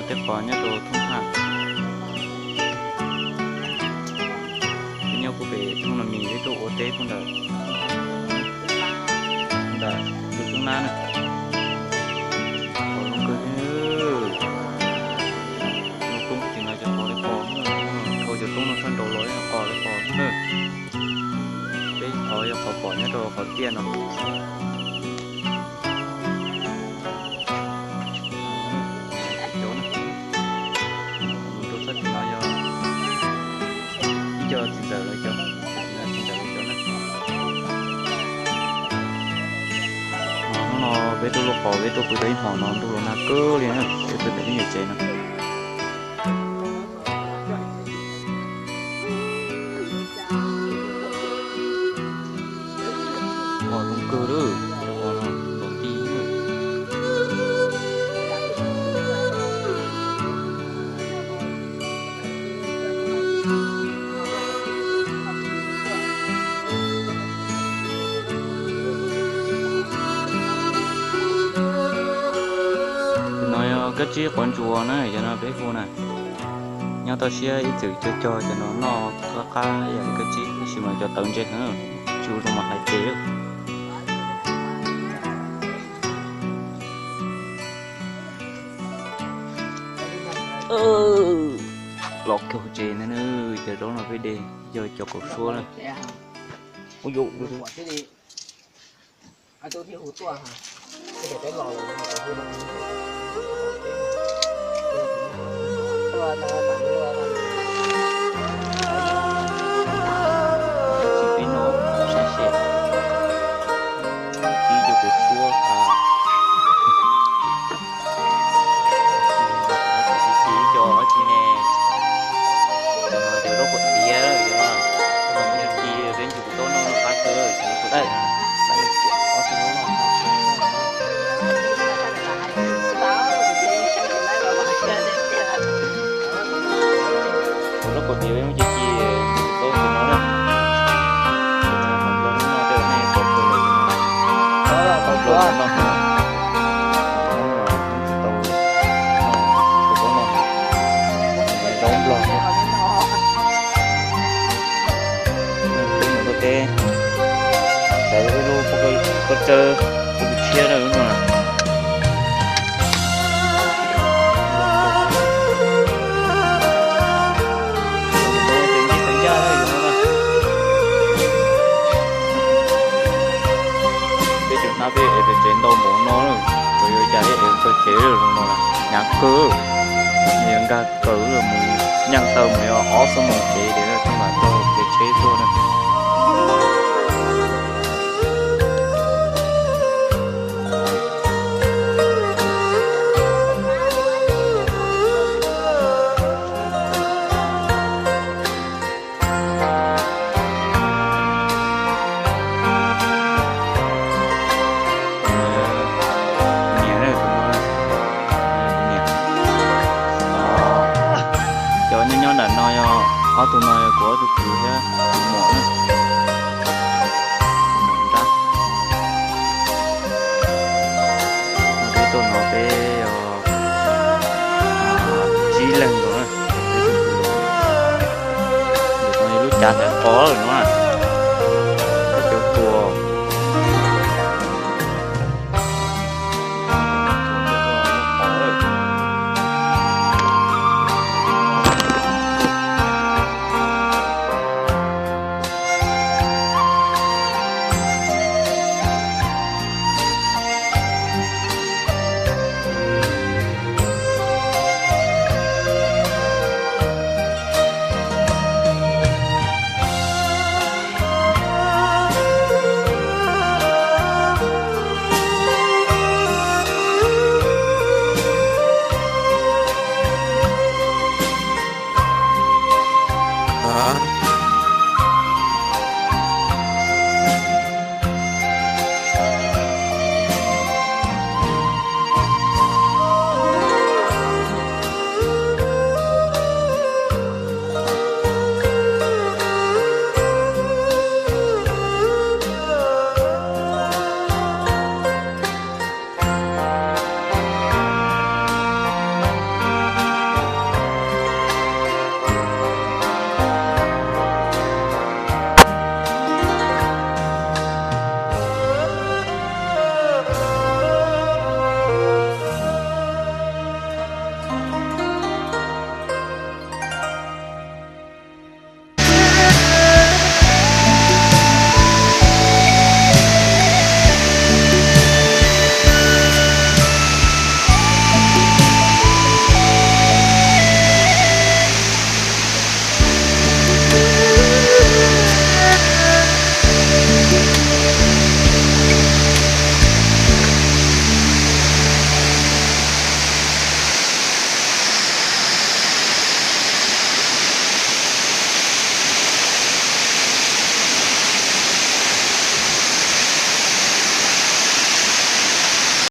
Tej qhov nyob rau thoob haj, nyob puag pem thoob no mis peb tuaj ua teb puag ntawm, ntawm tus xub nab na. Qos zoo kawg li. Lub roob tim no cov qos li qos, dhau cov roob no sab nraud los yog qos li qos na. Peb qhov yog qhov pom nyob rau qhov tiaj no. Cov no, mus rau sab tim no yog ib co txiv ntxawm lawv cov, txiv ntxawm lawv cov na. Hnub no peb tuaj luaj qos, peb tuaj pw tau ib hmos no ntuj los nag kawg li na, peb pw ntawm ib nyuag tsev no. Qos zoo kawg lawm, cov qos no nkaus ti. Tus no yog kab tsib quav ntsuas na, cov no peb hu na. Nyob toj siab ib txwm cog cog cov no noj qab qab yam li kab tsib, tab sis mas cov tawv ntse heev, tsis ua zoo mas hais ces. Los kiag hauv tsev ntag na, cov zaub no peb de yog cov kaum suab na. Tsis peb no, saib seb, ib co kaum suab. Ib co dab tsi ne, cov no cov zaub kaum tiav, cov no yog ci peb ntsug kuv tau noj noj qab kawg, cov zaub kaum tiav no. Kuv zaub kaum tiav peb muab ci ci, kuv tau tus no na. Qhov nplooj no tej nej pom kawg los tus no, qhov nplooj no, tau, tau no, zaub nplog no. Peb mus ntaus teb, xaiv peb lub pob tsawb, pob kws tshiab na lub no na. Peb tseem hnab peb ev pem tsev ntau npaum no, tsuas yuav cas thiaj ev tau tsev zoo no na, hnyav kawg. Yog nkag kawg mus nyeej taw mus yog ob xuab moos kev ces thiaj mam tau kev tsheb tuaj na. Niam, cov nyob nyob nram no yog ob tug no yog kuv ob tug kwv thiab kuv muam na. Nrab. No peb tuaj no peb yog tsib leeg no na. Peb tuaj kwv no, lub cav ntawd qos no.